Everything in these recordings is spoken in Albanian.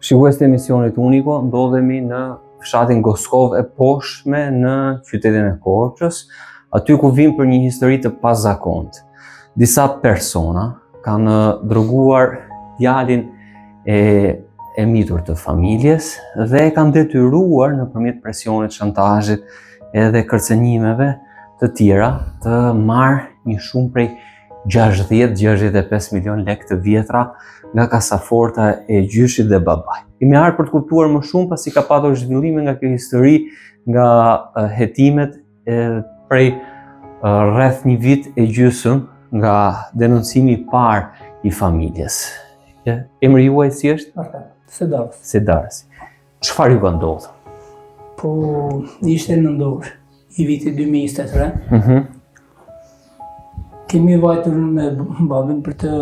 Shikues të emisionit Uniko, ndodhemi në fshatin Goskovë e Poshtme në qytetin e Korçës, aty ku vim për një histori të pazakontë. Disa persona kanë droguar djalin e e mitur të familjes dhe e kanë detyruar nëpërmjet presionit, shantazhit edhe kërcënimeve të tjera të marrë një shumë prej 60-65 milion lek të vjetra nga kasaforta e gjyshit dhe babait. Kemi ardhur për të kuptuar më shumë pasi ka patur zhvillime nga kjo histori, nga hetimet e prej rreth një vit e gjysëm nga denoncimi i parë i familjes. Emri juaj si është? Artan, Sedarës. Sedarës. Çfarë ju ka ndodhur? Po, ishte në nëntor i vitit 2023. Mm -hmm. Kemi vajtur me babin për të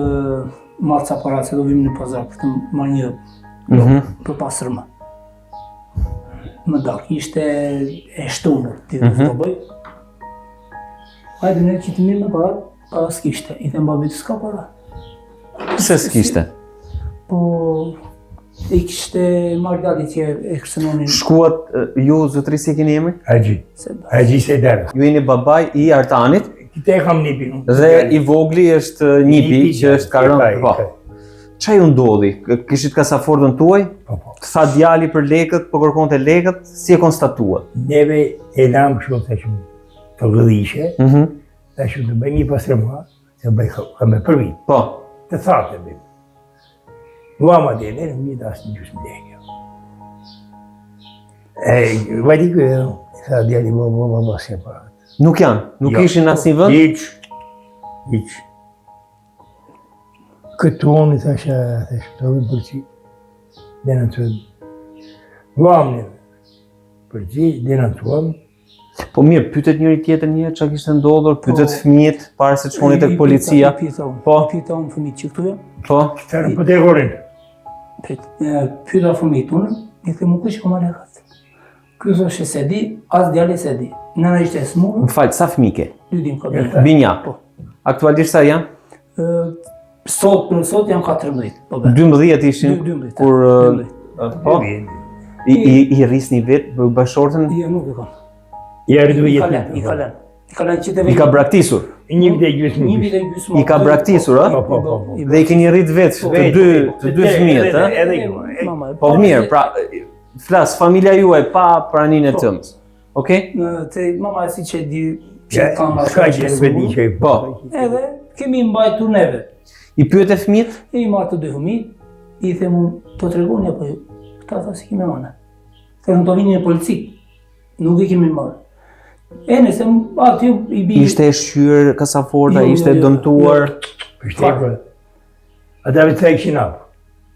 marrë ca para se do vim në pazar për të marrë një mm -hmm. për pastërma. Në darkë, ishte e shtunë, ti mm -hmm. të bëj. Hajde ne që të mirë me para, para s'kishte. I them babit, s'ka para. Pse s'kishte? Po, i kishte marrë djali që e kërcënonin. Shkuat, ju zotëri si e keni emrin? Haxhi. Haxhi Sejdar. Ju jeni babai i Artanit. Këtë e kam nipin. Dhe i vogli është nipi që është ka rënë. Po. Ça ju ndodhi? Kishit kasafortën tuaj? Po, po. Të tha djali për lekët, po kërkonte lekët, si e konstatuat? Neve e lamë kështu të shumë të gëdhishe, mm -hmm. të shumë të bëj një pastërma, të bëj me për vit. Po. Të thatë e bëj. Mua ma dhe ne, nuk një asë një gjysmë lekë. E, vajti ky, i tha djali, bo, bo, bo, bo, si e para. Nuk janë, nuk Jo. ishin në asnjë vend? Hiç, hiç. Këtu unë i thashë, thashë, të vim polici, dhe në të Vam ne, polici, dhe në të Po mirë, pyetët njëri tjetrin një herë çka kishte ndodhur, pyetët Po. fëmijët para se të shkoni tek policia. I pyeta unë, Po. i pyeta unë fëmijët që këtu janë. Po, Tërë po të gorin. Pyet, e, pyeta fëmijët unë, i them u kush ka marrë lekët. Ky thoshte se di, as djali se di. Nëna ishte e smurë, më fal, sa fëmijë ke? dy dim ka bërë. Binjak. Po. Aktualisht sa janë? Ë, Sot për sot janë 14, po bën. 12 ishin 12. kur 12. ë, po i i, i rrisni vet bashkëshorten Jo, nuk e kam. I erdhi I ka lënë, i ka lënë. I ka lënë që të i ka braktisur. Një vit e gjysmë. Një vit e gjysmë. I ka braktisur, ë? Po, po, po, po. Dhe i keni rrit vet Po, të dy të dy fëmijët, ë? Edhe ju. Mama, Po mirë, pra flas familja juaj pa praninë e Po. tëmës. Okej? Në te mama si që di që Ja, kam S'ka gjë, nuk e di që i Po. Edhe kemi mbajtur neve. I pyete fëmijët? I marrë të dy fëmijët, i them unë, të tregoni apo jo? Këta tha si kemi marrë. Them do vini në polici. Nuk i kemi marrë. E nëse aty i bi Ishte e shqyer kasaforta, Jo, jo, ishte jo, dëmtuar. Ishte i bërë. Ata vetë sa i kishin hapur.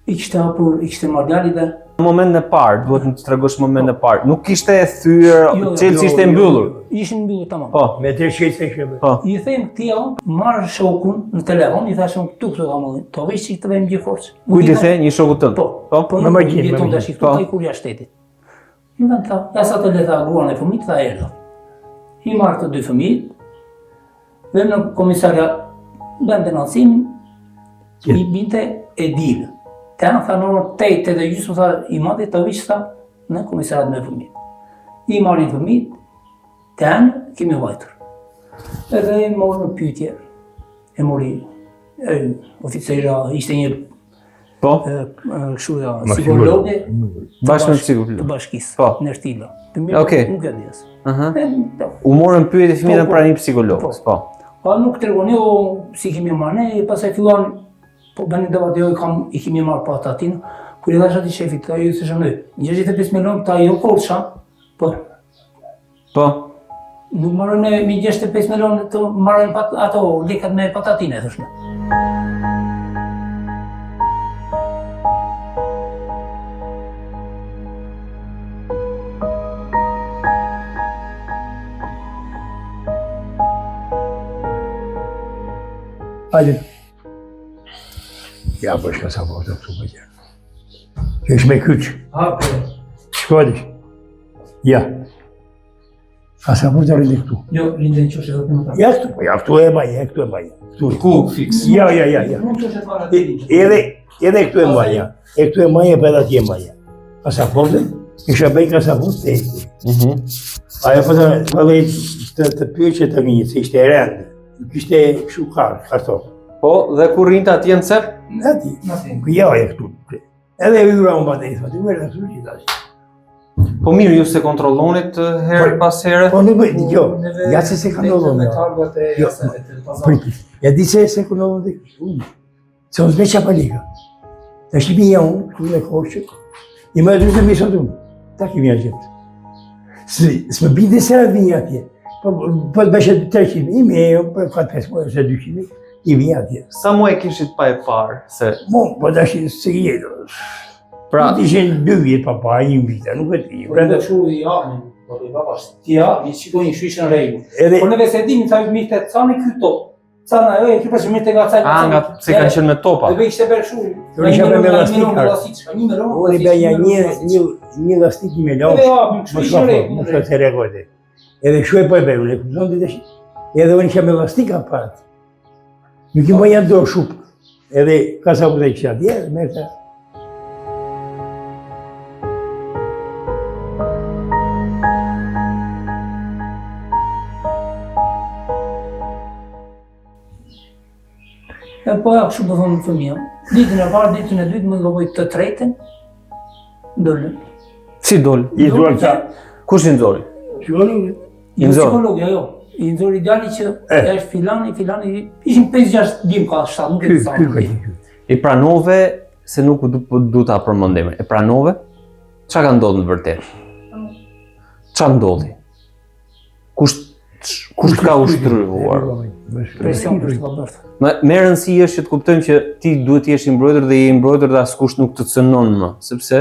i kishte hapur, i kishte marrë djali dhe Në momentin e parë, duhet të tregosh momentin e parë. Nuk ishte e thyer, Jo, jo, çelësi jo, ishte e jo, mbyllur. ishin mbyllur tamam. Po, Me të shqet se kishte bërë. po. I them këtij unë, marr shokun në telefon, i thashë unë këtu këtu kam mallin. To veç që të vëmë gjithë forcë. Kujt i the një shoku tënd? Po, Po. po Me nuk makinë, me jeton makinë. tash këtu, Po. taj kur jashtë shtetit. Në vend tha, ja sa të le tha gruan e fëmijët, tha erdha. I marr të dy fëmijët, dhe në komisariat bëjmë denoncimin, i binte e dilë. Te anë tha në orën 8, 8 e gjysmë, tha, i madhi të vish, tha, në komisariat me fëmijët. I marrin fëmijët, te anë kemi vajtur. Edhe i morën në pyetje, e mori e, oficera, ishte një Po. e, e, kështu ja, Ma psikologe Bashkë me të psikolog. bashkisë, Po. në Shtilo. Të mirë, Okej. nuk e di as. Aha. E, po. U morën pyetje fëmijët Po, po. pranë një psikologus, po. Po nuk tregon jo si kemi marrë ne, pastaj fillon po bënin debat jo i kam i kemi marrë pa atin. Kur i thash atij shefit, tha ju se shënoj. 65 milion ta jo Korça, po Po. nuk marrën ne me 65 milion të marrën pat, ato lekët me patatine thoshme. Hajde. Ja, po shka sa po të këtu po qenë. Që është me kyç. Hape. Shkodi. Ja. Kasaporta rrinte këtu. Jo, rrinte në qoshe vetëm ata. Ja këtu, po ja këtu e mbaj, ja këtu e mbaj. Këtu. Ku fiks? Ja, ja, ja, ja. Nuk qoshe fare aty. Edhe edhe këtu e mbaj, ja. E këtu e maja, për edhe atje maja. Kasafortën, isha bëj kasafortë të e Mm -hmm. Ajo po të vëllai të të pyet që të një, se ishte e rëndë. Nuk ishte kështu kar, karton. Po, dhe ku rrinte atje në cep? Në aty. Në aty. Ku ja e këtu. Edhe e hyra unë pastaj, thotë, merr aty që tash. Po mirë, ju s'e kontrollonit herë po, pas here? Po nuk e di, jo. Ja se s'e kontrollon. Me targat e jo, prit. Ja di se s'e kontrollon. Se unë s'me qa palika. Të shqipia unë, këtu në Korçë, i më e të mi sot unë, ta kemi a gjithë. S'më binde se e vinja atje. Po, po të bëshe 300, i me, për 4 5 muaj ose 200, i vinja atje. Sa muaj kishit pa e parë? Se... Mo, po të shi, se i jetë. Pra... Nuk ishin 2 vjet pa parë, një vit, nuk e di. Por edhe kështu i amin, po i baba, ti ja, i shikojnë kështu ishin rregull. Edhe Po neve se dimë sa mirë të cani ky top. Ca na e kjo pasë mirë nga ca. Ah, nga se kanë qenë me topa. Dhe ishte bërë kështu. Unë isha bërë me lastik. Një lastik, një me rromë. Unë bëja një një një lastik një me lëngë. Më shumë, më shumë se rregull. Edhe kështu e po e bëj, unë e kupton ti tash. Edhe unë isha me lastik aparat. Nuk i bëja dorë shup. Edhe ka sa po të kisha atje, merrte. E po ja, kështu po thonë fëmija. Ditën e parë, ditën e dytë, më lovoj të tretën, dolën. Si dol? I duan ta. Kush i nxori? Psikologi. I nxori. Psikologi, ajo. I nxori djali që Eh. është filani, filani, ishin 5-6 djem ka 7, nuk e Ky, di sa. ky ka qenë ky. E pranove se nuk du, po du ta përmend emrin. E pranove? Çka ka ndodhur në vërtet? Çka ndodhi? Kush kush të ka ushtruar? Presion për të bërë. Me, me rëndësi është që të kuptojmë që ti duhet të jesh i mbrojtur dhe je i mbrojtur dhe askush nuk të cënon më, sepse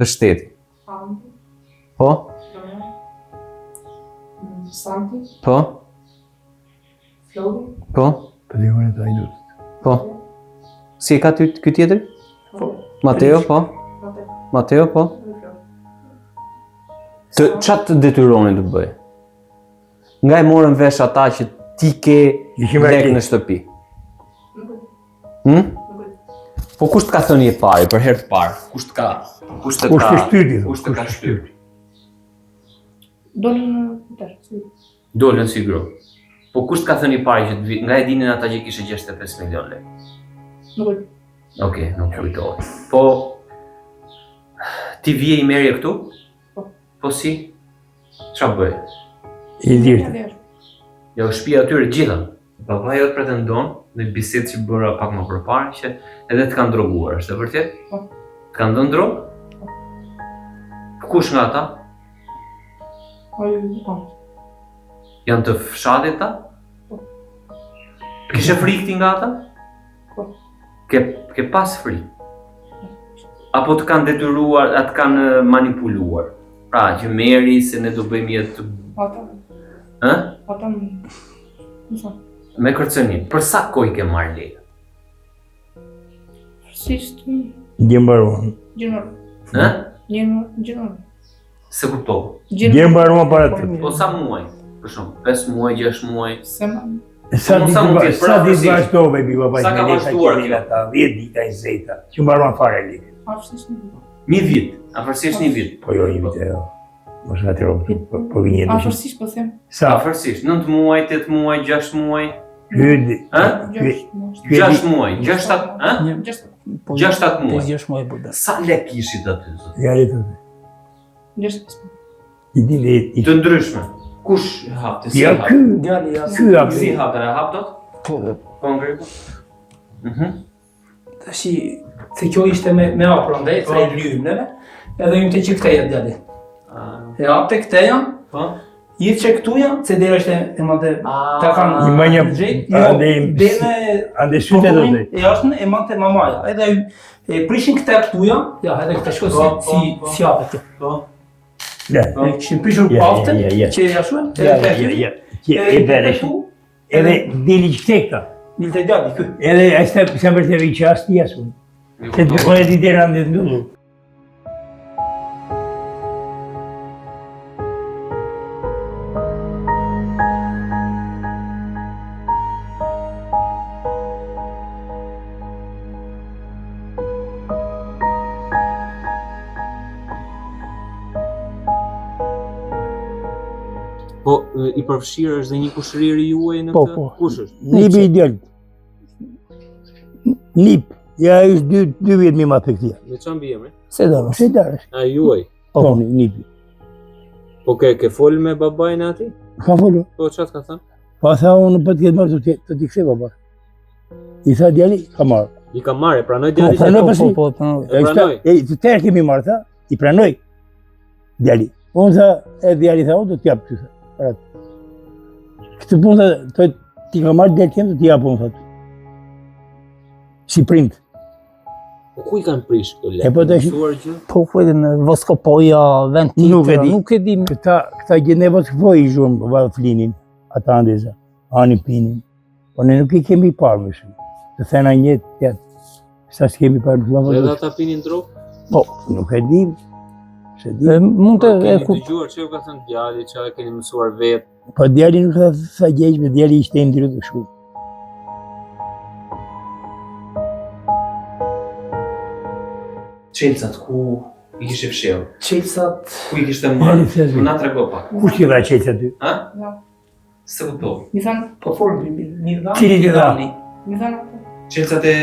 është shteti. Po? Santi, Po? Flori, Po? Po di unë të ajdut. Po? Si e ka ty ky tjetri? Po. Mateo, po? Mateo, Mateo, po? dhe Flori. Të ça të detyronin të bëj? Nga e morën vesh ata që ti ke Ishim lek atje. në shtëpi? Nuk e di, Hm? nuk e di. Po kush të ka thënë i pari për herë të parë? Kush të ka? Kush të Kush ka? të shtyri? Kush të ka shtyrë? Dolën në ter, si. Dolën si grup. Po kush të ka thënë i pari që të vi, nga e dinin ata që kishe 65 milion lekë? Nuk e di. Okej, nuk kujtohet. Po ti vije i merje këtu? Po. Po si? Qa bëje? I dirte. Ja, Jo, shtëpia atyre gjitha. Baba jot pretendon në bisedë që bëra pak më përpara që edhe të kanë droguar, është e vërtet? Po. Të kanë dhënë drogë? Kush nga ata? Ai, po. Janë të fshatit ta? Po. Kishe frikë ti nga ata? Po. Ke ke pas frikë? Apo të kanë detyruar, a të kanë eh, manipuluar? Pra, që meri se ne do bëjmë jetë të... Ata, Ë? ata më... Më sa. Me kërcënim. Për sa kohë i ke marrë lekë? Sisht, Gjë mbaruan. gjinor, Ë? gjinor, gjinor. Se kuptova. Gjë mbaruan para të. Po sa muaj? Për shumë, 5 muaj, 6 muaj. Se ma, Sa Po, sa ditë mund va- të jetë, sa ditë përafërsisht? vazhdove bi baba Sa ka me leka vazhduar që kjo? vjen ata, 10 dita, 20 që mbaruan fare lekë. afërsisht një vit. Një vit, afërsisht një vit. Po jo një vit ajo. Mos nga të po, po, po vinje në Afërsisht po them, Sa? Afërsisht 9 muaj, 8 muaj, 6 muaj, Ky ë? ky 6 muaj. ky e 6 muaj, 6 7, ë? Një, 6 po, 6-7 muaj. 6 muaj po bërë. Sa lek kishit aty zot? ja le të. 6 I di le i Të ndryshme. Kush hapte? Si Ja hapte? ky Djali ja. ky hapte. Si hapte? E hap dot? Po, Po ngri. Mhm. Tashi, se kjo ishte me, me apron dhe, se Po. e lymë neve, edhe hymte që këteja djali. Ah, E hapte këteja, Po. i që këtuja, se dera ishte e madhe, ta kanë I manja gjetë, jo, ande dene ande sytë do të. E jashtën e mante mamaja, edhe e prishin këte këtuja, ja, edhe këte shko si, Po, po, si, po. si hapet kjo. Po. Ja. E kishin prishur Ja, ja, paftën, ja, ja. që ja shuan, Ja, edhe ja, këte ja. Që e bëresh. Edhe dili që këta. Dilte djali ky. Edhe ai sa sa vërtet i qasti asu. Se të po e di dera ndë ndullu. Po, i përfshirë është dhe një kushëriri juaj në Po, këtë? po. Kush është? Nipi i djalit. Nip, ja është dy, dy vjetë mi ma të këtija. Me çfarë mbiemri? Se do. Se darës, A juaj. po, po nipi. Po ke ke fol me babain e atij? Ka folur. Po çfarë ka thënë? Po tha unë po të ketë marrë të të, të t'i kthej baba. I tha djali, ka marrë. I ka marrë, e pranoi Po, djali. se- pranoi Po, pasi. po, po, pranoi. E pranoi. E, të tërë kemi marrë, tha, i pranoi. Djali. Unë tha, e djali tha, unë do t'jap ty, tha. Parat. Këtë punë tha, të ti ka marrë djali tim, do t'i jap unë, tha. Si prind. Po ku i kanë prish këto lekë? E po tash- Mësuar gjë? Po ku edhe në Voskopoja, vend tjetër, Nuk e di. Nuk e di. Këta, këta gjithë ne po i zhumë, va flinin, ata andeza, ani pinin. Po ne nuk i kemi parë më shumë. Të thena një tjetë, sa s'kemi parë më Edhe shumë. ata pinin drogë? Po, Nuk e di, se di. e, mund të Po, e keni ku dëgjuar ç'ju ka thënë djali, çfarë keni mësuar vetë? Po djali nuk tha tha gjë, me djali ishte i ndrytë shumë. Çelcat ku i kishte fshehur? çelësat Ku i kishte marrë? Djali thjesht. Po na trego pak. Kush i dha çelcat aty? Ha? Ja. Se kuptoj. Mi thanë, po fol mi mi dha. Cili ti dha? mi thanë ato. Çelcat e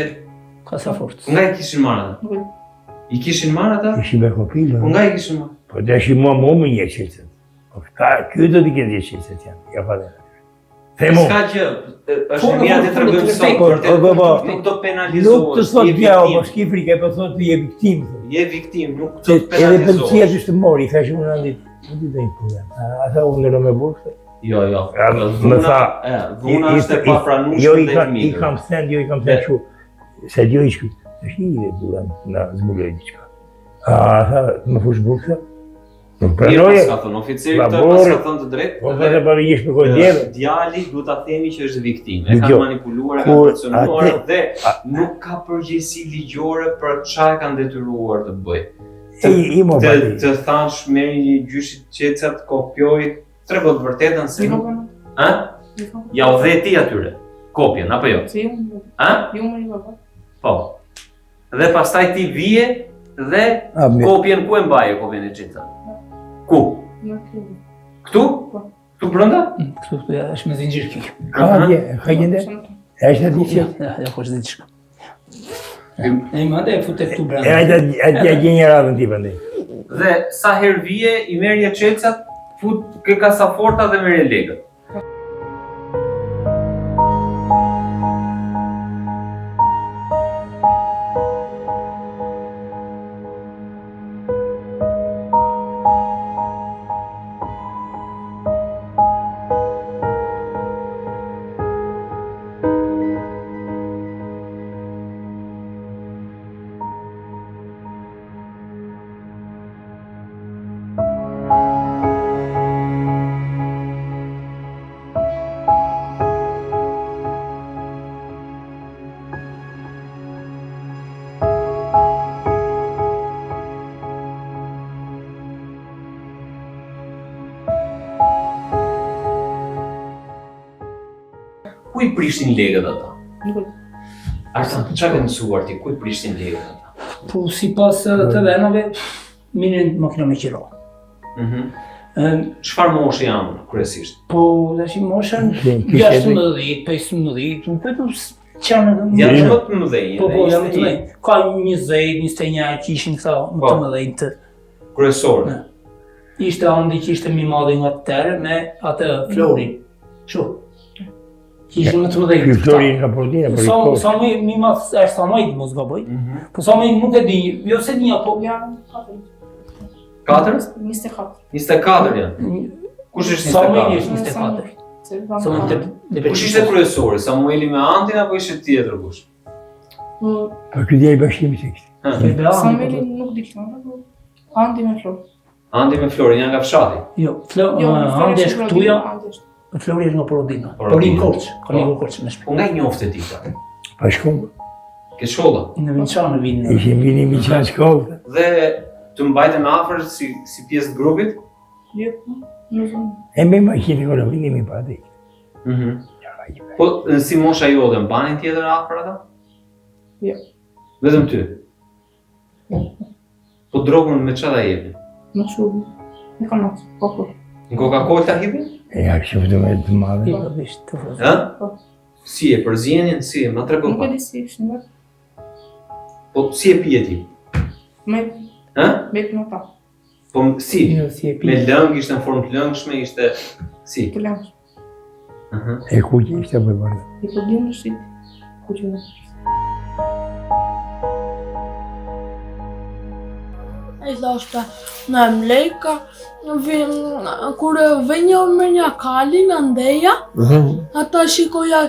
Kasafortë. nga i kishin marrë ata? Nuk e di. I kishin marrë ata? Ishin me kopilë. Po nga i kishin marrë? Po deshi mua mua më një çelcat. Po këta, ky do t'i ketë një çelcat janë. Ja pa dhe. Themu. S'ka gjë, është Po, e mira po, të tregojmë po, sot, po, vërtet po, po. nuk do penalizohesh. Nuk të thot je djao, viktim. po s'ki frikë, po thot ti je viktimë. thot. Je viktim, nuk do Se të Edhe policia penalizohesh. që të mori, i thashë unë andit, nuk di ndonjë problem. A a tha unë në me burg? tha. Jo, jo. Ja, Dhuna, më tha, e, dhuna I- i- është e i- papranueshme Jo, i ndaj kam, i fëmijëve. kam thënë, jo i kam thënë kështu. Se jo i shkryt. Tash i dhe burra na zbuloi diçka. A tha, më fush burg tha? Nuk Mirë, pranoje. pas ka thënë, oficeri Ba, këtë pas burri. ka thënë të drejtë. Po dhe, tha pa vjesh me kohë e, djeve. Djali duhet ta themi që është viktimë. E kanë Dëgjoj, manipuluar, e kanë kur kërcënuar atë- dhe nuk ka përgjegjësi ligjore për çfarë e kanë detyruar të bëjë. E i, i mo Të, pati. të thash merri një gjyshit çecat, kopjoj, trego të vërtetën se Mi nuk, ka bënë. ha? Mi ka bënë. Ja u dhe ti atyre kopjen apo jo? Se ju më Ha? ju më i baba. Po. Dhe pastaj ti vije dhe A, mirë. kopjen ku e mbaje kopjen e çecat? Ku? Në kjo. Këtu? Po. Këtu brenda? Këtu këtu ja, është me zinxhir kjo. Ka atje, ka gjende. E është aty që Ja, ja, ku është zinxhir. E më ande e fute këtu E brenda. atë atë gjen një radhën ti prandaj. Dhe sa herë vije, i merrje çelcat, fut ke kasaforta dhe merrje lekët. Ku i prishtin lekët ata? Nuk e di. Artan, çfarë ke mësuar ti? Ku i prishtin lekët ata? Po sipas e, të dhënave minin makina me qira. Mhm. Ëm, Çfarë moshe janë kryesisht? Po, tash i moshën Kishte 16, 15, nuk e di çfarë Janë më të mëdhenj. Po, po, edhe janë më të 21, mëdhenj. Ka 20, 21 që ishin këta më Po. të mëdhenj të. Kryesor. Ne. Ishte Andi që ishte më i madhi nga të tërë me atë Florin. Kështu. Që ishin më të mëdhenj. Ky këta. Flori nga Portina, por i Sa kohë. sa më më i madh është Samuel, mos gaboj. Mhm. Po Samuel nuk e di, jo se di apo Janë 4. 4? 24. 24 janë. Kush është Samuel 24? është 24. Se dhamë Samuel katër. të Kush ishte kryesori? Samueli me Antin apo ishte tjetër kush? Po, Po ky djali bashkimi se kishte. Ha. Samueli nuk di këtë, po Andi me Flor. Andi me Florin janë nga fshati. Jo, Flo, Jo, Flori Andi është është nga këtu ja, Andi është. Flori është nga Porodina. Porodina. Porin Korç, ka Po. një Korç në shtëpi. Po nga i njofte ti këta? Pa shkollë. Ke shkolla. Në Vinçan në vinë. Ishin vini mi qanë shkollë. Dhe të mbajtën afër si si pjesë të grupit? Jo, në zonë. E me makinë e kollë, vini mi pa atë. Mhm. Po në si mosha jote mbanin tjetër afër ata? Jo. Vetëm ty. Po drogën me çfarë ta jepin? Në shumë. Në kanat, po po. Në Coca-Cola ta hipin? E ja, kështë vëtë me të madhe. I po bisht të vëzë. Ha? Po. Si e përzienin, si, ma trego Nuk e pak. di si ishin bërë. Po si e pije ti? Me, Ha? me të më pa. Po si? Jo, si e Me pije. lëng ishte në formë të lëngshme, ishte si? Të lëngshme. Aha. E kuqe ishte për bërë. I po di në shit. Ku që në I thoshte, në mleka, vim, kur venja me një kalin andeja, ata shikoja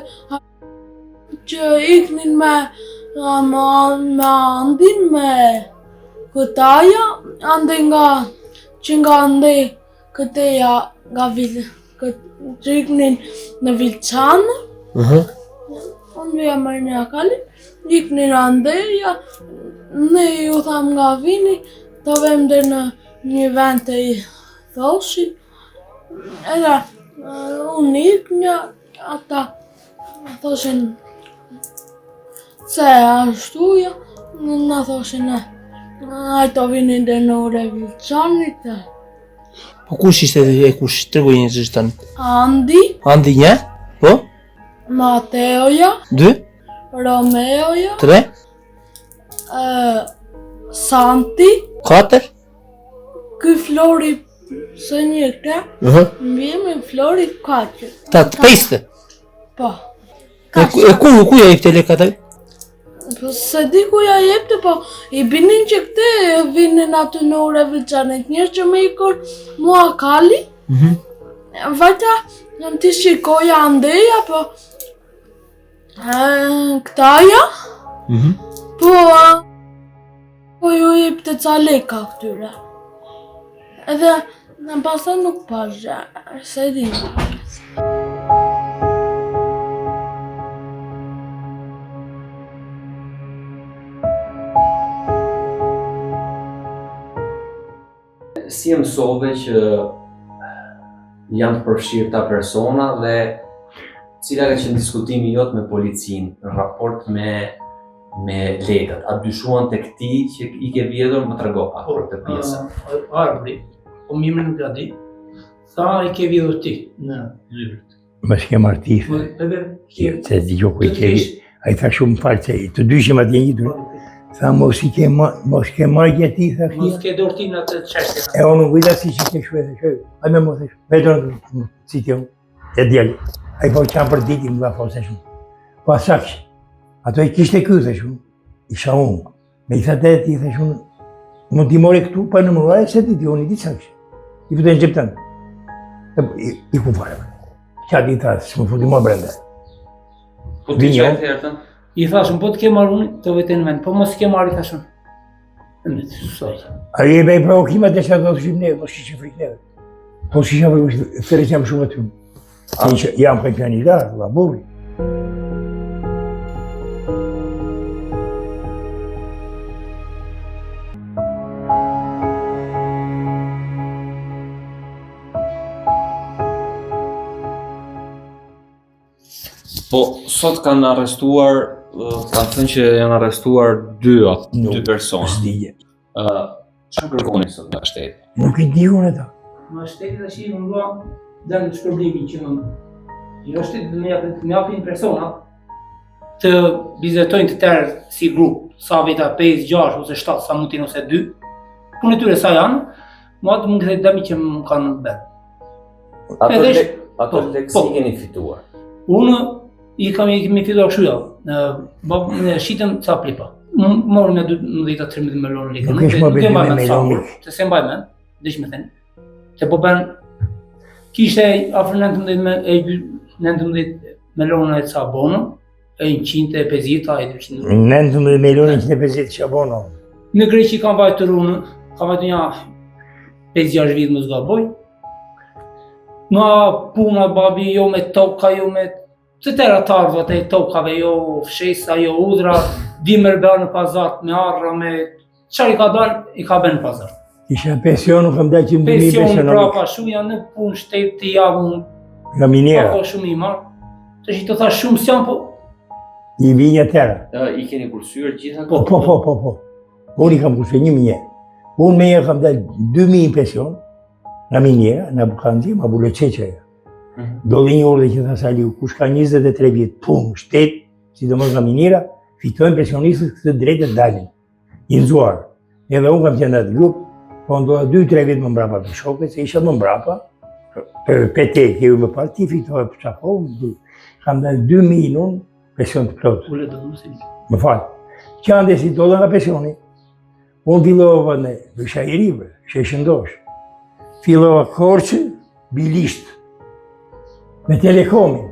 që iknin me, me, me Andin, me këtaja, ande nga, që nga ande këteja, nga vil, kë, që iknin në Vilçan, unë vija me një kalin, iknin andeja, ne ju tham nga vini, të vem dhe në një vend të i thoshin, edhe eh, unë iknja, ata thoshin se ashtu ja, na thoshin ne, ato vinin dhe në ure Vilçanit, e. Po kush ishte e kush? Tregoj një çështë tani. Andi, Andi një, po, Mateoja, dy, Romeoja, tre, e, Santi, katër. ky Flori së një kë, Ëh. mbiemrin Flori Kaqë. Ta të pestë. Po. E, ku- e ku ku ja jepte lek atë? Po se di ku ja jepte, po i binin që këte vinin aty në ure Vilçanit. Njërë që me ikur mua kali, Mhm. vajta në ti shikoja andeja, po e, këtaja, Mhm. po a, po ju jepte ca leka këtyre. Edhe në pastaj nuk pash gjë, se di. Si e mësove që janë të përfshirë ta persona dhe cila ka qenë diskutimi jot me policinë në raport me me lekët? A dyshuan tek ti që i ke vjedhur? Më trego pak për këtë pjesë. Po, Arbri, po mjemrin nuk ja di, tha i ke vjedhur ti në zyrë. Më s'ke marrë ti, Po, edhe ke se di jo ku i të ke kesh- Ai tha shumë falë se të dy ishim atje ngjitur. Tha mos i ke ma, mos ke marrë gjë ti, tha Mos këtia. ke dorë ti në atë çështje. E unë nuk ujta si që ke shue, thashë, ai me mos thashë, me dorë, si ti unë, e djali. Ai po qanë për ditë, më dha po thashë. Po asa kishë. Ato i kishte ky, thashë unë, isha unë. Me i tha të ti, thashë unë, mund t'i more këtu pa numëruar, e se ti ti, unë i di sa kishë. I futë në xhep tënd. E, I, i ku fare. Qa di tha, s'më futi më brenda. Po ti Vinjo. çfarë the Ertan? I thashën, po të ke marrë unë, të vete në vend, po mos ke marrë, i thashën. Në të soj. Ai e bëj provokimet e sa do të shim ne, mos kishin frikë neve. Po s'isha frikë, thërë jam shumë aty. Se isha, jam ka qenë i lartë, vlla burri. Po sot kanë arrestuar, ë, kanë thënë që janë arrestuar dy apo Nuk, dy persona. S'di gjë. Ë, çfarë kërkoni sot nga shteti? Nuk i di unë ata. Më shteti tash i mundua dëm shpërblimin që më jo shteti do më japin, të më japin persona të bizetojnë të tërë si grup, sa veta 5, 6 ose 7, sa mund t'jenë ose 2. Punë e tyre sa janë, mua të mund kthej dëmi që më kanë bërë. Ato Edhe lek, ato po, lek po. si keni fituar? Unë i kam i kemi filluar kështu jo. Në bab ne shitëm ca plipa. Unë morëm nga 12 a 13 milionë lekë. Nuk është e- më e bëjë mbaj me mend sa, milionë por, Se se mbaj mend, dish më thënë. Se po bën kishte afër 19 me e gjy- 19 milionë e ca bono, e 150 a e 200. 19 milioni 150 që bono. Në Greqi kam vajtur unë, kam vajtur një 5-6 vjet mos gaboj. Nga puna babi jo me toka, jo me të tëra të ardhurat e tokave, jo fshesa, jo udra, dimër bërë në pazar me arra, me çfarë i ka dalë, i ka bërë në pazar. Isha në pension, nuk kam dalë që më 2000 Pension pensionomik. prapa, shumë janë në punë shteti, javën, Nga minera, apo shumë i marr. Tash i të thash shumë s'janë, po i vi një tërë. Ë, i keni kursyer gjitha Po, po, po, po, po. Unë i kam kursyer një mijë. Unë me një kam dalë 2000 në pension, nga minera, nga Bukanzi, ma bulo qeqeja. Mhm. Dolli një urdhër që tha Saliu, kush ka 23 vjet punë, shtet, sidomos nga miniera, fitojnë pensionistët këtë drejtë të dalin. I nxuar. Edhe unë kam qenë në atë grup, po ndoha 2-3 vjet më mbrapa për shokët, se isha më mbrapa, për PT që ju më parë, ti fitove për çfarë kohë, kam dalë 2000 unë, pension të plotë. Ule do të Më fal. Që ande si dolla nga pensioni, unë fillova në, isha i ri, bre, isha i shëndosh. Fillova Korçë, Bilisht, me Telekomin,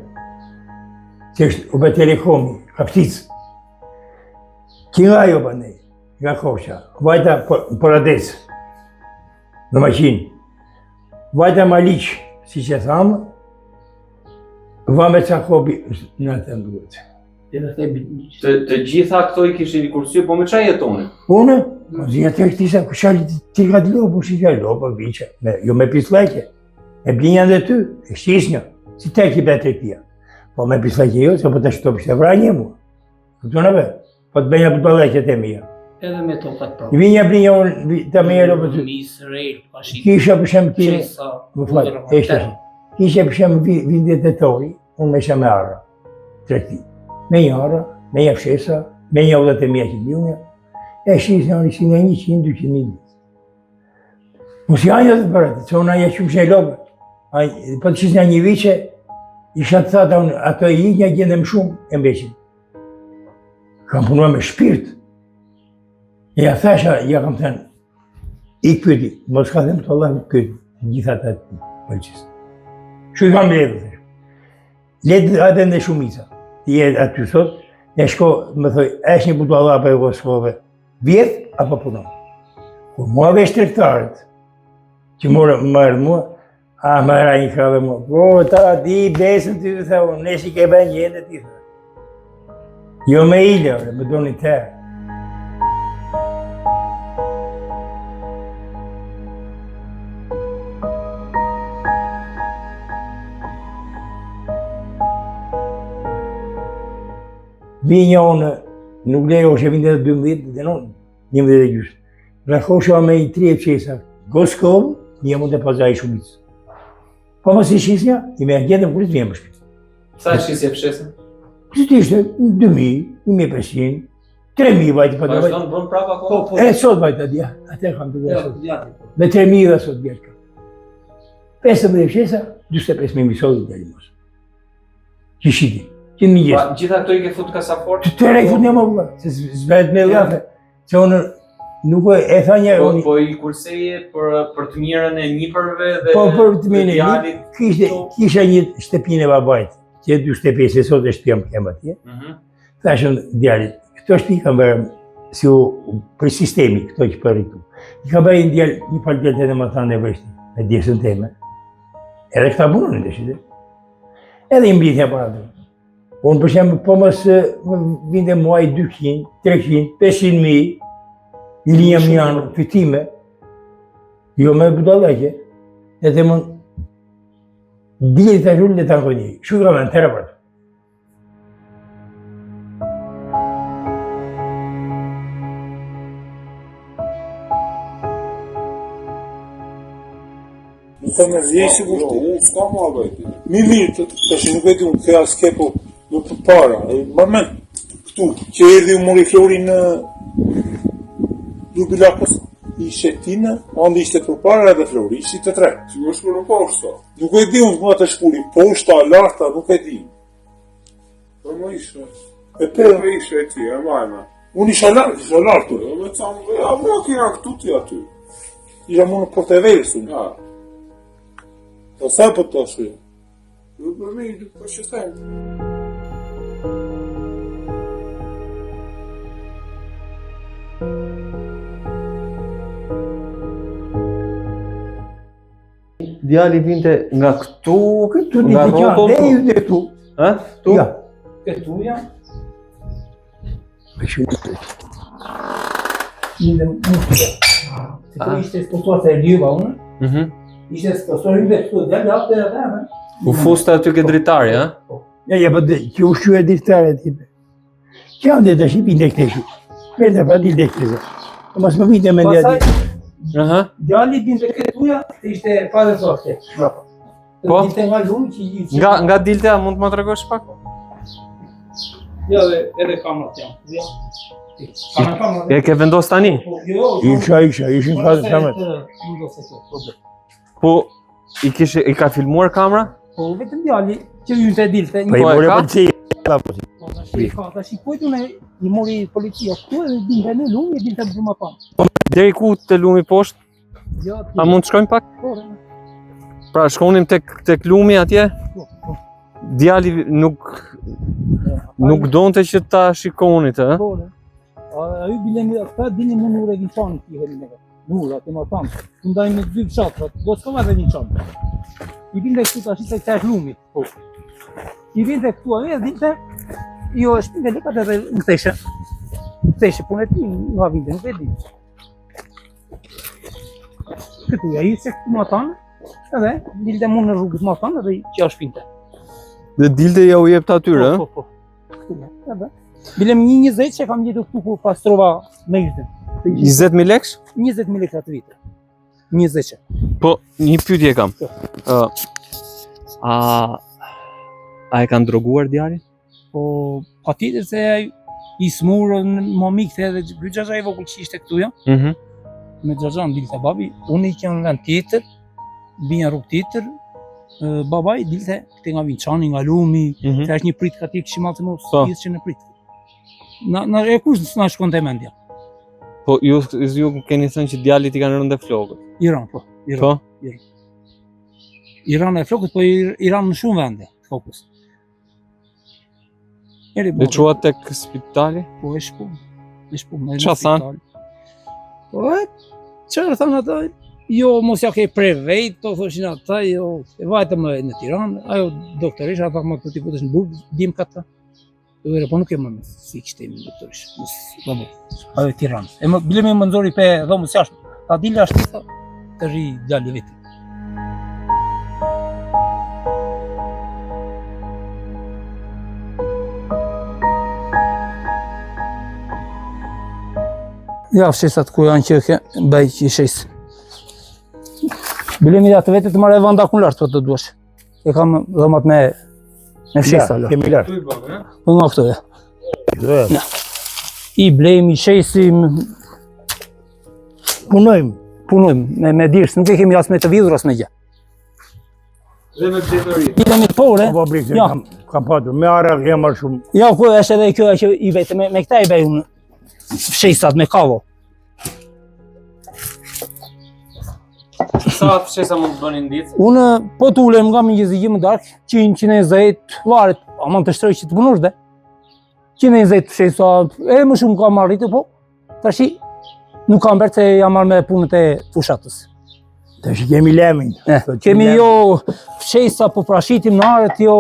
që është u bë Telekomi, Kapticë. Që nga ajo bëndej, nga Korça, vajta në Poradec, në maqinë, vajta Maliq, si që thamë, va me Cakobi, në atë në Të, të gjitha këto i kishin kursy, po me ça jetonin? Unë, po zia të këtisa, kusha ti ka të lopë, si ka lopë, viqe, me, jo me pislleqe, e blinja dhe ty, e shisnja, si te ki be tregtia. Po me pislleqe jo, se po të shto pështe vra një mua. Kupton apo? Po të bëja budallëqet e mia. Edhe me tokat prapë. Vinja blinja unë të më jero për ty. Mis, rejl, pa shit. Kisha për shemb ti. Më fal, është. Kisha për shemb vinte tetori, unë me me arra. Tregti. Me një arra, me një fshesa, me një odët e mia që blunja. E shisja unë ishin 100, 200 mijë. Mos janë të bërë, se unë aja qumësht e lopë. Ai, po të shisja një viçe, isha të thata unë, ato e iknja gjendem shumë, e mbeqin. Kam punuar me shpirt. E ja thasha, ja kam thënë, i këti, mos ka thënë të Allah, këti, gjitha të të pëlqis. Shu i kam mbledhur, thash. Le të atë në shumica. Ti je aty sot, e shko, më thoj, është një budalla për Kosovë, vjedh apo punon. Kur mua vesh tregtarët, që morë më erdh mua, a më ra një krave mua, po ta di besën ty, tha unë, ne si ke bën gjende ti, tha. Jo me ile, ore, më doni të. Vinja unë, nuk lejo që vinte dhe 12, dhe unë, 11 e gjysë. Dhe kosha me i tri e qesa, Goskov, një mund të pazari shumicë. Po mos i shisja, i me gjetëm kur të vjen për shtëpi. Sa e shisje fshesën? Që të ishte 2000, 1500, 3000 vajti pa të vajti. Vazhdon bën prapa akoma? Po, po. E sot vajta dja, atë kam të Jo, sot. ja, po. Me 3000 dhe sot vjet ka. 15 fshesa, 45000 mi sot deri mos. Që shiti, që në mëngjes. Pa, gjitha këto i ke fut kasafort? Të tëra i fut një më vëlla, se s'bëhet me llafe. Se unë nuk e e tha një Po, unë, po i kurseje për për të mirën e nipërve dhe po për të mirën e djalit. kishte kisha një shtëpinë e babait, që e dy shtëpi se sot e shtëpia më kem atje. Mhm. Thashë unë djalit, këto shtëpi kam bërë si u për sistemi këto që për këtu. I ka bërë një djalë, një palë djalë të më thanë e vështi, me djesën teme. Edhe këta punonin të shite. Edhe i mblidhja para aty. Unë për shembull po mos më vinte muaj 200, 300, 500 mijë, i linja më janë fitime, jo me budallaqe, e të mund, dile të zhulë le të ankoj një, shu ka me në tërë për. Nuk kam e vje si jo, unë s'ka ma veti. Mi mirë, të, tash nuk e di unë, ke as ke po, më përpara, e më men, këtu, që erdhi u mori Flori në Lubi Lakos, ishe ti në, Andi ishte përpara edhe Flori, ishi të tre. Sigurisht për nuk është, Nuk e di unë, mua të shpuri, poshta, larta, nuk e di. Po më ishe. E pe, Po ishe ti, e majme. unë isha lartë, isha lartë. Jo, me ca më ja, më kena këtu ti aty. Isha mu në Portevels unë. Ja, Po sa po të ashtu? jo për mi, po që them. Djali vinte nga këtu, Këtu nga di të qanë, rrotull. dhe ju dhe këtu. Ë? Këtu? Ja. Këtu ja. Me shumë të Ishte më këtu. Se këtu ishte spostuar se e lyva unë. Mhm. Ishte spostuar hynte këtu, djalë hapte edhe atë. U fuste aty ke dritari, ë? Ja, ja, po dhe, që u shqye dritare ti. Që janë dhe të shqipin dhe këteshi. Merë të pa dil dhe këtese. Po mos më vinte mendja Pastaj ti. Aha. djali binte këtu ja, ishte pa dhe softe. Bravo. Po? Dilte nga lumi që i Nga nga dilte, a mund të më tregosh pak? Ja, dhe edhe kamerat janë. Ja. Kamera, kamera. E ke vendos tani? Po, jo, jo. Isha, isha, ishin Po, ka kamerat. Po i kishe i ka filmuar kamera? Po, vetëm djali që hynte e dilte. Po i Po, e more ka? policia. Po, Po, tash i ka, tash i kujtu ne i mori policia këtu edhe dilte në lumë e dilte për më pa. Deri ku te lumi poshtë? Jo, A mund të shkojmë pak? Po, re, Pra shkonim tek tek lumi atje? po, po. Djali nuk nuk donte që ta shikonit, ë? Po, re. A ai bile më ata dinin në urë e Vinçanit i herin e Në urë, aty më thanë. U ndajnë me dy fshatrat, Goskova dhe Vinçan. I vinte këtu tash tek tek lumi. Po. I vinte këtu ai e dinte jo, e shpinte lekat edhe në theshe. Theshe punë e tij, nga vinte, nuk e di. Këtu ja ishte këtu më thanë, edhe dilte mu në rrugës më thanë edhe që ja shpinte. Dhe dilte ja u jepte atyre, ë? Po, po, po. Këtu, edhe. Bilem një 20 që kam gjetur këtu kur pastrova me ishte. 20000 lekë? 20.000 lekë atë vite. 20 që. Po, një pyetje kam. Po. Ë a a e kanë droguar djalin? Po, pa tjetër se ai i smurë në më mikte edhe ky xhaxha i vogël që ishte këtu ja, Mhm. me xhaxhan dilte babi, unë i qenë në vend tjetër, bija në rrugë tjetër, ë, babai dilte këte nga Vinçani, nga Lumi, Mhm. se është një pritë ka tjetër kishim atë mos Po. që në pritë. Na, na e kush s'na shkon te mendja? Po ju ju keni thënë që djalit i kanë rënë dhe flokët. Iran, po. Iran. Po? Iran e flokët, po i- Iran në shumë vende të kokës. Eri, Dhe qua tek spitali? Po e shpu. E shpu me Qa në spital. Po e, çfarë thanë ata? Jo, mos ja ke pre vejt, to thoshin ata, jo, e vajtëm në në Tiranë, ajo doktorisha tha më të ti futesh në burg, dim ka ta. Jo, ere, po nuk e më si kishte emrin doktorisha. Mos, po, po, ajo e Tiranë. E më bile më nxori pe dhomës jashtë. Ta dil jashtë tha, të rri djali vetë. Ja, fshesat ku janë që ke, bëj që i shes. Bile mi atë vetë të marrë vandakun lart, po të duash. E kam dhomat me me fshesa lart. Kemi lart. Po nga këto ja. Ja. I blejmë, i shesim, Punojmë. punojmë me me dirsë, nuk e kemi as me të vidhur as me gjë. Dhe me blegtori. I me pore. Po blegtori Ja. kam kam patur me ara jam marrë shumë. Ja, ku është edhe kjo që i vetë me, me këta i bëj unë fshesat me kallo. Sa fshesa mund të bëni në ditë? Unë po të ulem nga mëngjesi gjë më darkë, 100, 120, varet, aman të shtroj që të punosh dhe. 120 fshesa, e më shumë kam arritur, po tashi nuk kam bërë se jam marrë me punët e fushatës. Tash kemi lemin. Eh, Thotë, kemi lemin. jo fshesa, po prashitim në arët, jo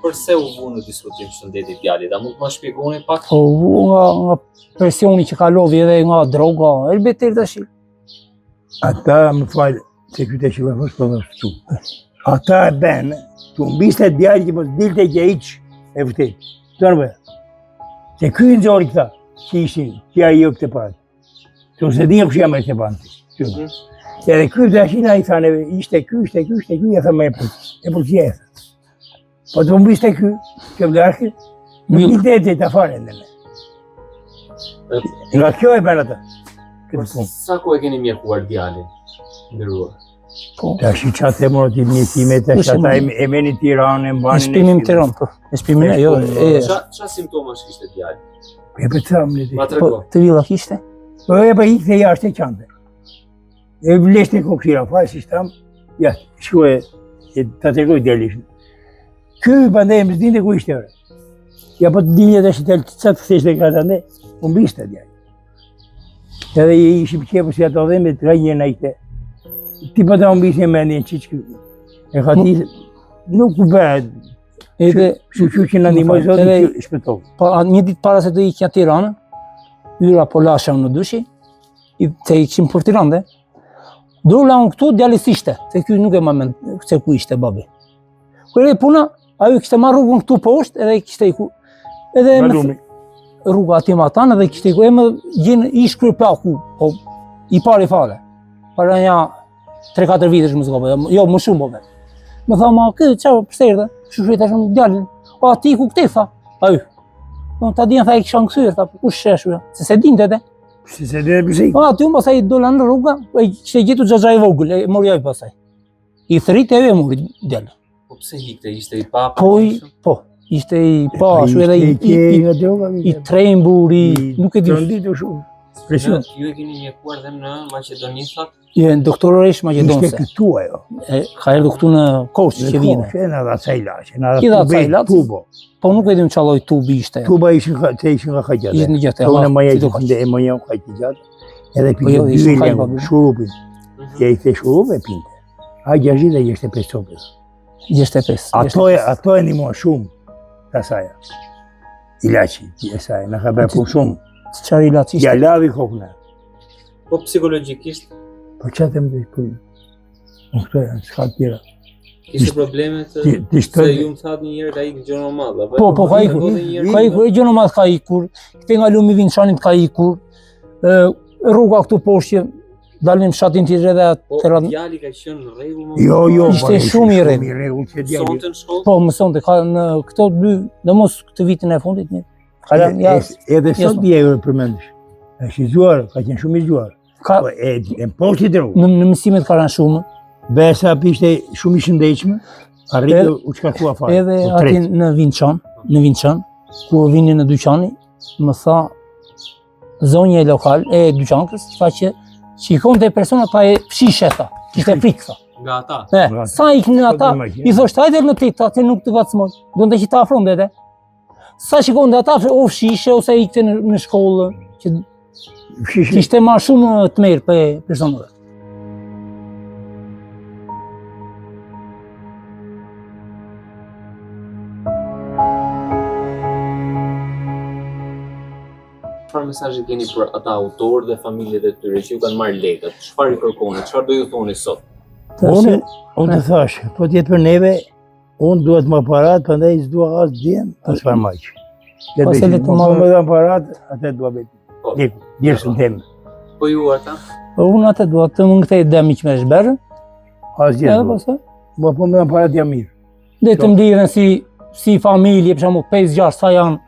Përse u vu në diskutim shëndeti i djalit? A mund të ma shpjegoni pak? Po u nga, nga presioni që kalovi edhe nga droga, elbette tash. Ata më fal, se ky të qëllë po dhe këtu. Ata e bën, tu mbiste djali që mos dilte gjë hiç e vërtet. Të në Se ky i nxori këta, që ishin, që ai jo këtë patë. Se unë se dinja kush jam e këtë patë. Mhm. Edhe ky tashin ai tha neve, ishte ky, ishte ky, ishte ky, ja tha më e policia. E policia e tha. Po të mbiste ky, që vlarkë, nuk dilte e të fare në Nga kjo e bën ata. Këtë punë. Sa ku e keni mjekuar djalin? Nderuar. Po. Tash i qa të morë ti mjekime, tash Kush e ata mori? e meni Tiranë, e Në mbanin shpimin në Tiranë, po. Në shpimin, jo, e, Qa qa simptomash kishte djali? E për të thamë Ma po, trego. të villa kishte? Po e pa ikte jashtë e qante. E vleshte kokshira, fal si shtam. Ja, shkoj e ta tregoj djalishin. Ky prandaj më dinte ku ishte ore. Ja po të dinje tash të ca të ktheshte ka tande, u mbiste djali. Edhe i ishim qepur si ato dhembje, të një na ikte. Ti po ta mbisje mendjen çiç ky. E ka ti nuk u bëhet. Edhe Shyqyr që na ndihmoi Zoti Edhe- që shpëtoi. po a, një ditë para se të ikja në Tiranë, hyra po lasha unë në dyshi, i te ikim për Tiranë dhe. Dola unë këtu, djali s'ishte, se ky nuk e ma mend se ku ishte babi. Kur e puna, Ajo kishte marrë rrugën këtu poshtë edhe kishte iku. Edhe Nga më lumi. rruga atje matanë edhe kishte iku. E më gjen ish kryeplaku, po i pari fare. Para nja 3-4 vitesh më zgobë, jo më shumë po vetë. Më tha, ma kë, qa, pse erdhe? Kështu shkruaj tash unë djalin. Po aty ku këte, tha. Ai. Po ta dinë tha e kisha ngthyer, tha, po kush sheshu? Se se dinte edhe. Se se dinte pse. Po aty unë pastaj dola në rrugë, po e kishte gjetur xhaxhai i vogël, e mori ai pastaj. I thërrite e mori djalin. Po pse ikte, ishte i pa Po i, po, ishte i pa, ashtu edhe i, i, i, nga droga, i trembur, i, nuk e di. Tronditur shumë. Presion. Ju e keni mjekuar dhe në Maqedoni, thot? Je doktorësh Ishte maqedonse. këtu ajo. E, ka erdhur këtu në Korçë Në që vjen. Korçë, na dha ca ilaçe, na I dha dha ca ilaçe. Tubo. Po nuk e dim çfarë lloj tubi ishte. Tuba ishin ka, te ishin nga kaq gjatë. Ishte në gjatë. Po unë më si jaj do kaq. që e më jam kaq i gjatë. Edhe Po jo, pinte ishin dy kaq lëng, babi. shurupin. Mhm. Ja i the shurup e pinte. A 60 dhe 65 copës. 65. Ato e ato e ndihmuan shumë ta saja. Ilaçi e saj, na ka bërë punë shumë. Çfarë ilaç ishte? Ja lavi kokën. Po psikologjikisht Po çfarë them të po. Unë këto janë, s'ka të tjera. kishte probleme të Ti- ti se shtoj- ju më thatë një herë ka ikë Gjonomadh, apo? Po, po, ka ikur. Ndodhi një herë- Ka ikur, e Gjonomadh ka ikur. Këte nga lumi Vinçanit ka ikur. Ë rruga këtu poshtë që dalim fshatin tjetër edhe Po, atë djali ka qenë në rregull më Jo, jo, Ishte po, shumë i rregull. Shumë i rregull që djali. Mësonte në shkollë? Po, mësonte, ka në këto dy, në mos këtë vitin e fundit, një. Ka lënë, ja, E- Edhe sot jesë. dje e përmendësh. Është i zgjuar, ka qenë shumë i zgjuar. ka Po e e mposhti drogën. në, në mësimet ka rënë shumë, Besa ishte shumë i shëndetshme, arriti Edhe- u shkaktua fare. edhe u aty tret. në Vinçan, në Vinçan, kur vinin në dyqani, më tha zonja e lokal, e dyqankës, tha që shikonte personat pa e fshishe, tha, kishte frikë, tha. Nga ata. E, Nga ata. sa iknin ata, Po, imagjino. i thoshte, hajde në ti, tha, se nuk të ngacmoj, donte që ta afronte edhe. Sa shikonte ata, o fshishe, ose ikte në, në shkollë, që Fshishe. kishte marrë shumë të mirë për personave. Çfarë mesazhi keni për ata autorë dhe familjet e tyre që ju kanë marrë lekët? Çfarë i kërkoni? Çfarë do ju thoni sot? Unë unë të thash, po të jetë për neve, unë duhet më parat, prandaj s'dua as djem, as farmaq. Le Po, të se le bëj, të po marrë- më dhan parat, atë dua vetë. Po. Leku, djersën tem. Po ju ata? Po unë atë dua të më kthej dëmi që më është bërë, Asgjë. edhe s'dua. pastaj Më po më dhan parat jam mirë. dhe të mblidhen si si familje, për shembull 5-6 sa janë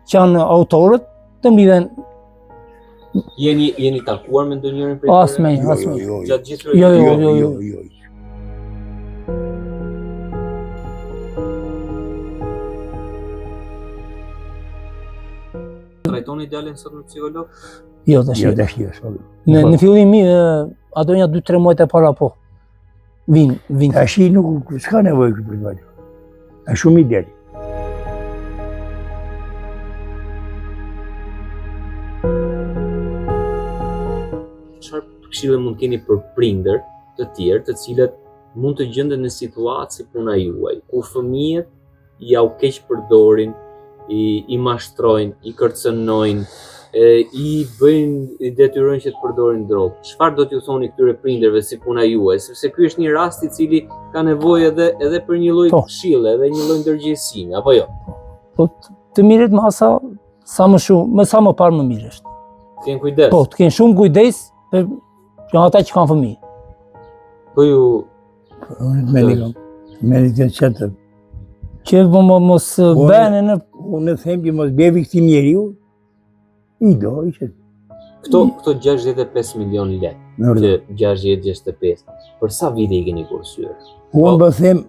që janë autorët, të mblidhen Jeni jeni takuar me ndonjërin prej as me, Jo, as jo, me. jo. Gjatë gjithë Jo, jo, Jo, jo, jo, jo. Trajtoni djalin sot me psikolog? Jo, tash. Jo, Jo, tash jo. s'po. në në fillim ë, ato nja 2-3 muajt e para po. Vin, vin. Tash nuk s'ka nevojë ky për djalë. Është shumë i djali. Çfarë këshille mund keni për prindër të tjerë, të cilët mund të gjenden në situatë si puna juaj, ku fëmijët ja u keq përdorin, i, i mashtrojnë, i kërcënojnë, e, i bëjnë, i detyrojnë që të përdorin drogë. Çfarë do t'ju thoni këtyre prindërve si puna juaj, sepse ky është një rast i cili ka nevojë edhe edhe për një lloj Po. këshille, edhe një lloj ndërgjegjësimi, apo jo? Po të mirët masa sa më shumë, më sa më parë më mirë është. Të kenë kujdes. Po, të kenë shumë kujdes për për ata që kanë fëmijë. Po ju Unë të meni kam. Meni të qetë. Që mo- mo- mos Unë- bëhen në Unë them që mos bje viktim njeriu, i do, i që këto këto 65 milion lekë, në rrugë. që 60 65, për sa vite i keni kursyer? Unë po them,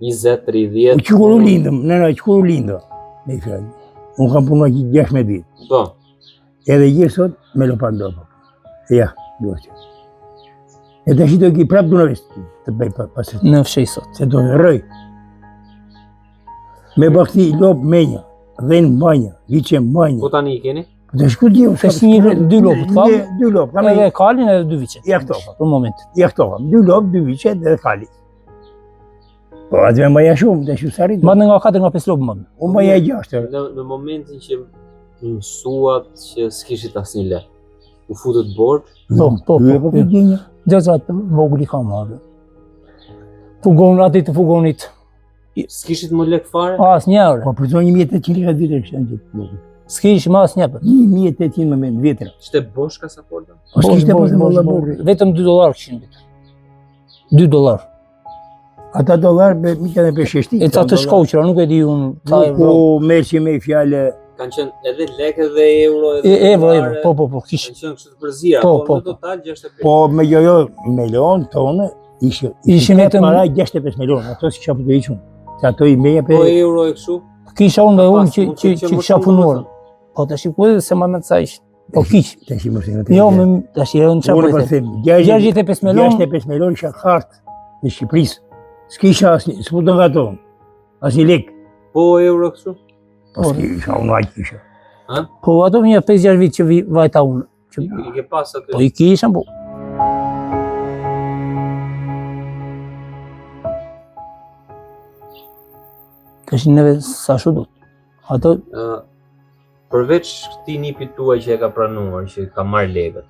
20, 30. u që kur u lindëm, në në, që kur u lindëm, me fjalë. Unë kam punuar që 16 vit. Po. Edhe gjithë sot me lopan do. Ja, duhet. E tash do ki prap dunavis të bëj pa, pas në fshej sot. se do të rroj. Me bakti lop menja, dhen banja, viçe banja. Po tani i keni? Po tash ku di unë? Tash një dy lopë kam. Një, Dy lopë, kam Edhe kalin edhe dy viçe. Ja këto. Për momentin. Ja këto kam, dy lopë, dy viçe dhe kali. Po atë me mbaja shumë, tash u sarit. Mbani nga 4 nga 5 lopë mbani. U mbaja gjashtë. Në në momentin që mësuat që s'kishit asnjë lek, u futët borxh, Po, po, Dy e po. po ku gjenja. Xhaxha të vogël i kam marrë. Fugon aty të fugonit. S'kishit më lek fare? Asnjë euro. Po për 1800 lekë vjetër kishte në gjithë. S'kishim asnjë. 1800 më mend vjetër. Ishte bosh kasaforta? Po s'kishte po më burri. Vetëm 2 dollar kishin vjetër. 2 dollar. Ata dollar me mi kanë pesheshti. E ca të shkoqura, nuk e di unë. Ca euro. Ku merrçi me fjalë kanë qenë edhe lekë edhe euro edhe e, euro, euro, po po po, kish. Kanë qenë kështu të përzira, po, po, në po. total 65. Po me jo jo milion tonë ishin ishin vetëm para 65 milion, ato s'kisha për të hiqun. Se ato i meja pe Po euro e kështu? Kisha unë dhe unë që që që kisha punuar. Po tash ku edhe se më mend sa ishin. Po kish. Tash mos e Jo, më tash e unë çfarë po them. 65 milion. 65 milion isha hartë në Shqipërisë. S'kisha asnjë, s'po do nga ato. Asnjë lek. Po euro kështu? Po s'kisha, unë aq kisha. Ha? Po ato një 5-6 vit që vi vajta unë. Që i ke pas aty? Po i kisha, po. Tash neve sa shu do. Ato uh, përveç këtij nipit tuaj që e ka pranuar, që ka marrë lekët.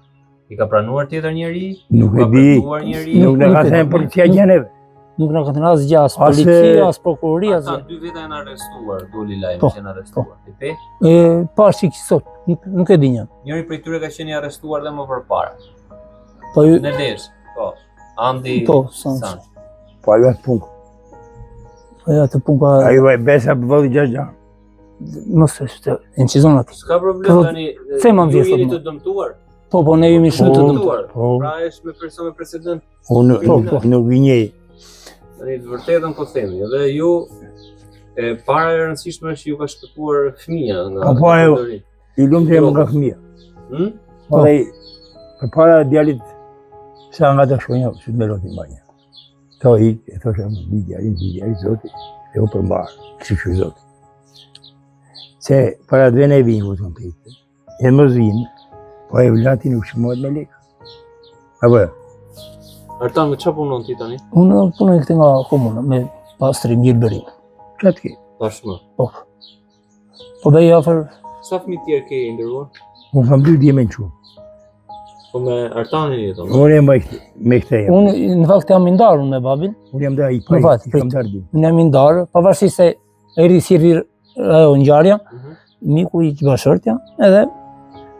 I ka pranuar tjetër njeri? Nuk e di. Nuk na ka thënë policia gjë neve. Nuk na ka thënë asgjë, as policia, as prokuroria, asgjë. Ata dy veta janë arrestuar, doli lajmi po, që janë arrestuar. Po. E pe? E pashë që sot, nuk, nuk e di një. Njëri prej tyre ka qenë i arrestuar dhe më përpara. Po ju në Lezhë, po. Andi Po, San. Po ajo atë punë. Po ajo atë punë ka. Ajo e besa për vëllë gjashtë Mos e shtë, incizon aty. S'ka problem po, tani. Se më vjen sot. Jeni të dëmtuar. Po, po, ne jemi shumë të po, dëmtuar. Po. Pra është me person me precedent. Unë po, po, nuk i njeh. Tani të vërtetën po themi, edhe ju e para e rëndësishme është ju ka shpëtuar fëmija nga. Po, po, ajo. I lumtë jam nga fëmija. Hm? Po, dhe përpara djalit sa nga të shkonja, si të me loti mbanja. Tho i, e thosha, mbi djalin, mbi djalin, zoti, e u për mbarë, si që zoti. Se para të vene e vinë, ku të më pejtë, e më vinë, po e vlati nuk çmohet me lekë. Apo jo? Artan, me ça punon ti tani? Unë punoj këtë nga komuna, me pastrim gjelbërim. Ça të ke? Tashmë. Po. Po bëj afër. Sa fëmijë tjerë ke i nderuar? Unë kam dy djem në qumë. Po me Artanin jeton? Unë jam me këtë jam. Unë në fakt jam i ndarë me babin. Unë jam ndarë i pari, i kam ndarë dy. Unë jam i ndarë, pavarësisht se erdhi si erdhi ajo ngjarja, mm -hmm. miku i bashkëshortja, edhe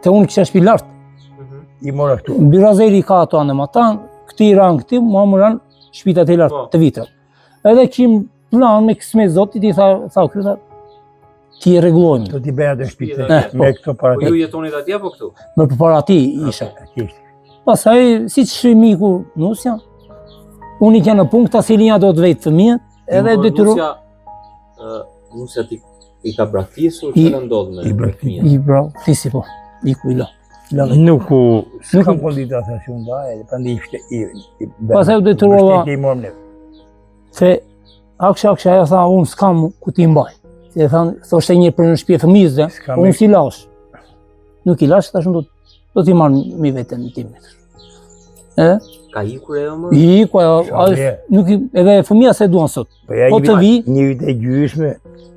te unë kisha shtëpi lart. Mm -hmm. I mora këtu. Byrazeri ka ato anë matanë, këti i ranë këti, mua më ranë shtëpita të lart, po. të vitrat. Edhe kishim plan me kësme zotit, i tha, tha, kjo tha, t'i rregullojmë. Do t'i bëja të shtëpitë eh, me po. këto para. Po ju jetonit atje apo këtu? Më përpara atij isha. Pastaj, siç m'iku nusja, unë i në punë, këta si linja do të vetë fëmijët, edhe po, detyru... Nusja, nusja ti i ka braktisur, çfarë ka ndodhur me fëmijët? I braktisi, po, iku i la. Nuk u, s'kam kondita, thashë unë da, edhe prandaj ishte i... Pastaj u detyrova... I morëm neve. Se aksha aksha ajo tha unë s'kam ku t'i mbaj. Se tha thoshte një për në shtëpi e fëmijës dhe unë s'i lash. Nuk i lash tash unë do do t'i marr me veten time. E? Ka ikur ajo më? I iku ajo, ajo nuk i, edhe fëmija s'e duan sot. Po, ja, po të vi, një vit e gjysmë,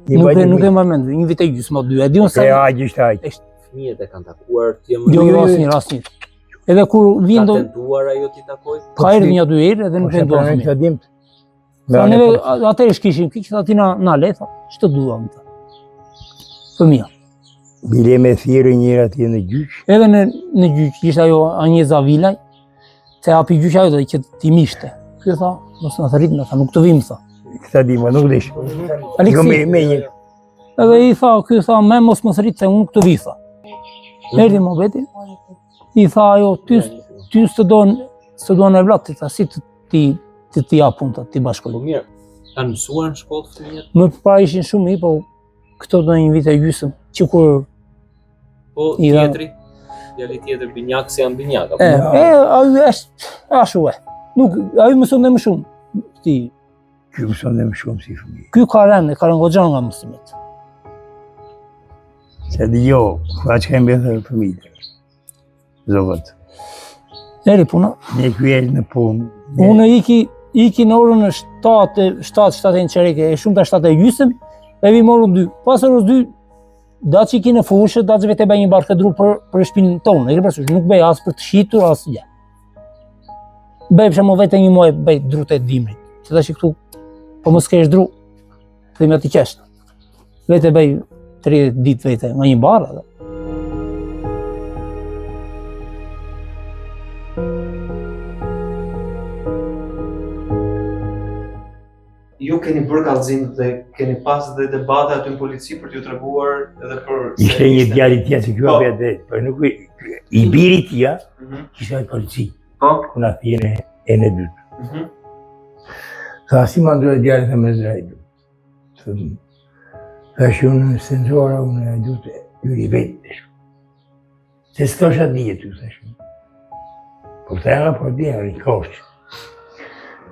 një nuk e nuk e mbaj mend, një vit e gjysmë, dy, e di unë sa. Ja, gjysmë ai. Fëmijët e kanë takuar ti më. Jo, jo, asnjë, asnjë. Edhe kur vjen do Ka tentuar ajo t'i takoj? Ka erdhur një dy herë edhe nuk po, e duan fëmijët. Sa neve atëherë kishim kish tha ti na na le tha, ç'të duam tha. Fëmija. Bile me thirrë njëra atje në gjyq. Edhe në në gjyq ishte ajo Anjeza Vilaj, se hapi gjyq ajo që t'i mishte. Ky tha, mos na thërrit, na tha, nuk të vim tha. Këta di më nuk dish. Aleksi, jo, me, me një. Edhe i tha, ky tha, me mos më thërrit se unë nuk të vi tha. Erdhi muhabeti, i tha ajo, ty, ty s'të don, s'të duan evlat, tha, si të ti të t'i jap unë, t'i bashkoj. Po mirë, kanë mësuar në shkollë fëmijët? Më përpara ishin shumë i, po këto do një vit e gjysmë, që kur... Po, tjetri, djali tjetër binjak, se janë binjak, apo? E, e, ai është, ashtu e. Nuk, ai mëson dhe më shumë, ti... Ky mëson dhe më shumë si fëmijë. Ky ka rënë, ka rënë goxha nga mësimet. Se di jo, ka që kemi dhe fëmijët. Zogët. Eri puna. Ne ky e në punë. Unë iki, iki në orën 7, 7, 7 e një çereke, e shumta 7 e gjysëm, e vi më orën 2. Pas orës 2, da që iki në fushë, da që vete bëj një barkë dru për, për shpinë tonë, e ke parasysh, nuk bëj as për të shitur, as gjë. Bëj për shembull vete një muaj bëj dru të dimrit. Se tash këtu po mos kesh dru. Dhe me të qeshtë. Vete bëj 30 ditë vete, nga një barë dhe. Ju keni bërë kallëzim dhe keni pas dhe debate aty në polici për t'ju treguar edhe për Ishte një djalë i tij që ky po. vetë, po nuk i i biri i tij, mm -hmm. ishte në polici. Po, ku na thjene e në dytë. Mm -hmm. Tha si ma ndroj djalin tha me zë hajdut. Thash unë se nxora unë hajdut hyri vetë. Se s'thosha dije ty, thash. Po këta janë po dije, në Korçë.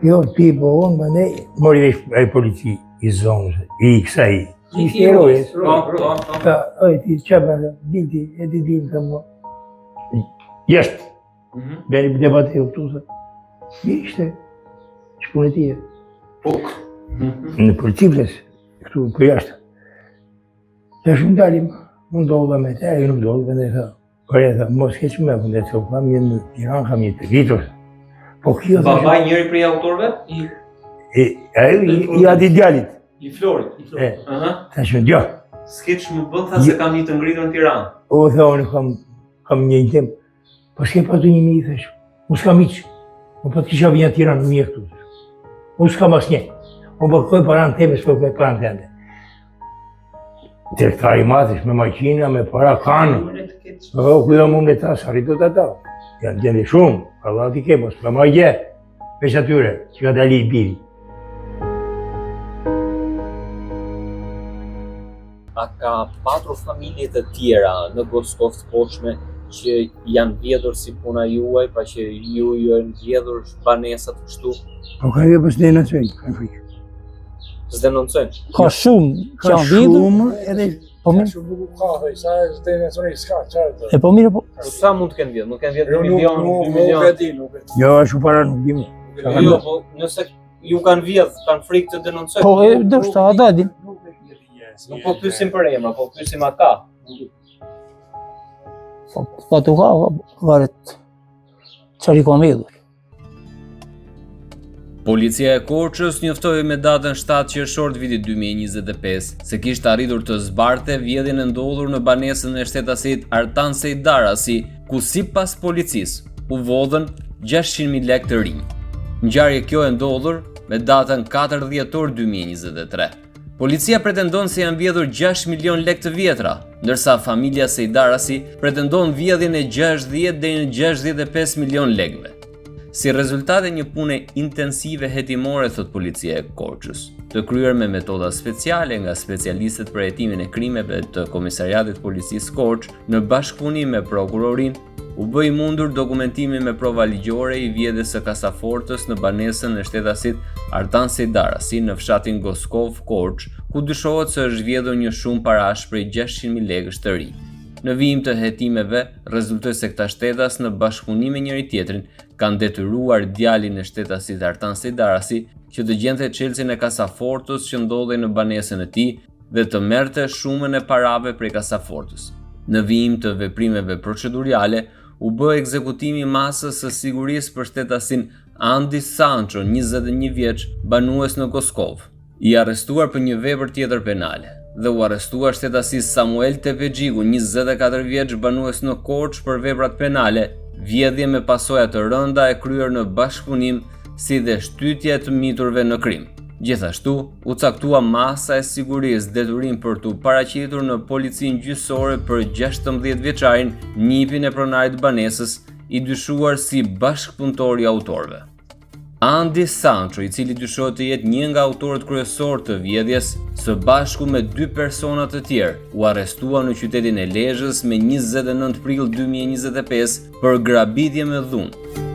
Jo, ti po unë, më ne, mori vesh ai polici i zonës, i kësaj. I ishte rojes. Po, po, po. Tha, oj, ti që më, dil ti, e ti dil, tha mua. Jashtë. Mm -hmm. Beri për debate u këtu, tha. Ishte, që punë e tije. Po. Mm -hmm. Në polici fles, këtu, për jashtë. Dhe shumë dalim, unë dolla me te, ajo nuk dolli, prandaj tha, po e tha, mos keq më, prandaj se kam një në Tiranë, kam një të rritur. Po kjo tha... Babai njëri prej autorëve? I, e, ajo i, i ati djalit. I Florit, i Florit. E, uh -huh. Tha shumë, jo. S'ke ç'më bën, tha se kam një të ngritur në Tiranë. O, tha, unë kam, kam një një tem, Po s'ke pa të një mi, thash. Unë s'kam hiç. Unë po të kisha vija Tiranë në mje këtu. Unë s'kam asnjë. Unë po kërkoj paranë teme, s'po kërkoj paranë tënde. Tregtar i madh, me makina, me para kanë. Po, ku jam unë me ta, sa rritë të ta. Janë gjendje shumë, Allah t'i ke, mos më marrë gjë. Veç atyre, që ka dali i biri. A ka patur familje të tjera në Goskovë të Poshtme që janë vjedhur si puna juaj, pra që ju ju janë vjedhur banesat kështu? Po ka jo, po s'denoncojnë, kanë frikë. S'denoncojnë? Ka shumë që janë vjedhur. Shumë edhe Po mirë. Shumë nuk ka, thoj, sa s'denoncojnë, s'ka, çfarë do. E po mirë, po. Sa mund të kenë vjedhur? Mund të kenë vjedhur Jo, 1 nuk, milion, nuk, 2 nuk milion. e di, nuk e di. Jo, shumë para nuk di më. Jo, po nëse ju kanë vjedh, kanë frikë të denoncojnë. Po, e, ndoshta, ata e din. Nuk e di njerëz. Nuk po pyesim për emra, po pyesim a ka. Po, po të ka, varet. Çfarë i kanë vjedhur? Policia e Korçës njoftoi me datën 7 qershor të vitit 2025 se kishte arritur të zbardhte vjedhjen e ndodhur në banesën e shtetasit Artan Sejdarasi, ku sipas policisë u vodhën 600.000 lekë të rinj. Ngjarje kjo e ndodhur me datën 4 dhjetor 2023. Policia pretendon se janë vjedhur 6 milion lekë të vjetra, ndërsa familja Sejdarasi pretendon vjedhjen e 60 deri në 65 milion lekëve. Si rezultat e një pune intensive hetimore, thotë policia e Korçës, të kryer me metoda speciale nga specialistët për hetimin e krimeve të Komisariatit të Policisë Korçë në bashkëpunim me prokurorinë, U bë i mundur dokumentimi me prova ligjore i vjedhjes së kasafortës në banesën e shtetasit Artan Sejdarasi në fshatin Goskovë, Korçë, ku dyshohet se është vjedhur një shumë parash prej 600.000 lekësh të rinj. Në vijim të hetimeve, rezultoi se këta shtetas në bashkëpunim me njëri-tjetrin kanë detyruar djalin e shtetasit Artan Sejdarasi që të gjente çelësin e kasafortës që ndodhej në banesën e tij dhe të merrte shumën e parave prej kasafortës. Në vijim të veprimeve proceduriale, u bë ekzekutimi i masës së sigurisë për shtetasin Andi Sancho, 21 vjeç, banues në Goskovë, i arrestuar për një vepër tjetër penale, dhe u arrestua shtetasi Samuel Tepexhiku, 24 vjeç, banues në Korçë për veprat penale, vjedhje me pasoja të rënda e kryer në bashkëpunim si dhe shtytje e të miturve në krim. Gjithashtu, u caktua masa e sigurisë detyrim për t'u paraqitur në policinë gjyqësore për 16 vjeçarin nipin e pronarit të banesës, i dyshuar si bashkëpunëtor i autorëve. Andi Sancho, i cili dyshohet të jetë një nga autorët kryesorë të vjedhjes, së bashku me dy persona të tjerë, u arrestua në qytetin e Lezhës me 29 prill 2025 për grabitje me dhunë.